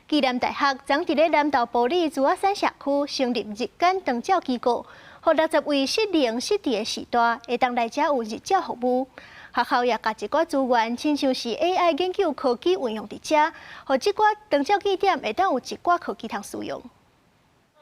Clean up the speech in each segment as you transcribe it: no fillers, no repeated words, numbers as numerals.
暨南大學昨佇咧南投埔里珠仔山社區成立日間長照機構，予60位失能失智的序大會當來遮有日照服務。學校也共一寡資源，親像是 AI 研究科技運用佇遮，予這寡長照據點會當有一寡科技通使用。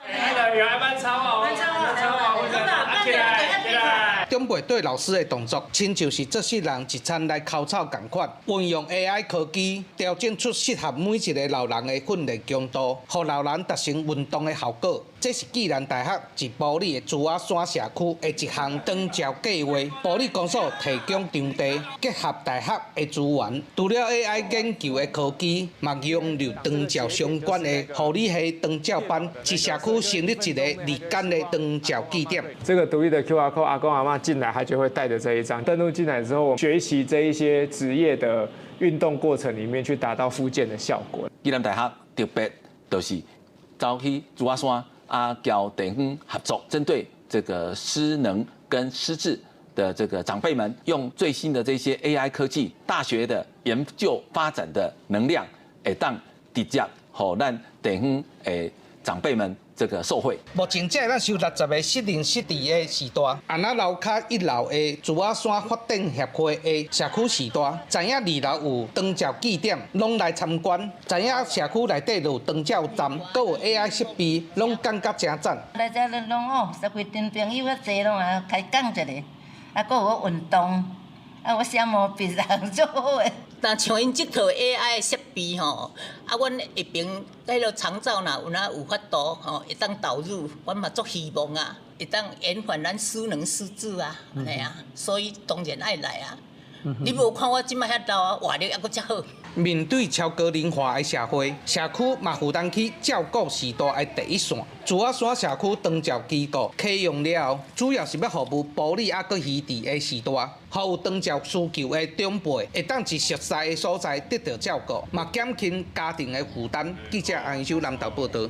有愛班操哦，班操啊，起來起來。長輩對老師的動作，親像是做世人一餐來剾草仝款，運用 AI 科技調整出適合每一个老人的訓練強度，予老人達成運動的效果。這是暨南大學佇埔里的珠仔山社區的一項長照計劃。埔里公所提供場地，結合大學的資源，除了 AI 研究的科技，嘛融入長照相關的護理系長照班，佇社區成立一個日間的長照據點。這個獨立的 QR code，阿公阿嬤進來，他就會帶著這一張登錄進來之後，學習這一些職業的運動過程裡面，去達到復健的效果。暨南大學特別就是走去珠仔山啊，佮地方合作，針對這個失能跟失智的這個長輩們，用最新的這些 AI 科技、大學的研究發展的能量，會當直接予咱地方的長輩們這個受惠。目前才會當收60個失能失智的序大，按那樓跤一樓的珠仔山發展協會的社區序大，知影二樓有長照據點，攏來參觀；知影社區內底有長照站，閣有 AI 設備，攏感覺誠讚。來遮攏哦，十幾陣朋友較濟攏啊開講一下，啊，閣有運動，啊，我寫毛筆人足好的。但像𪜶這套 AI 的設備吼，啊，阮下爿彼个長照若有哪有法度吼，會當導入，阮嘛足希望啊，會當延緩咱失能失智啊，按呢啊，所以當然愛來啊。你無看我這擺遐老啊，活力猶閣遮好。面對超高齡化的社會，社區嘛負擔起照顧序大的第一線。珠仔山社區長照機構啟用了後，主要是欲服務埔里猶閣魚池的序大，予有長照需求的長輩會當佇熟似的所在得到照顧，嘛減輕家庭的負擔。記者楊秀南投報導。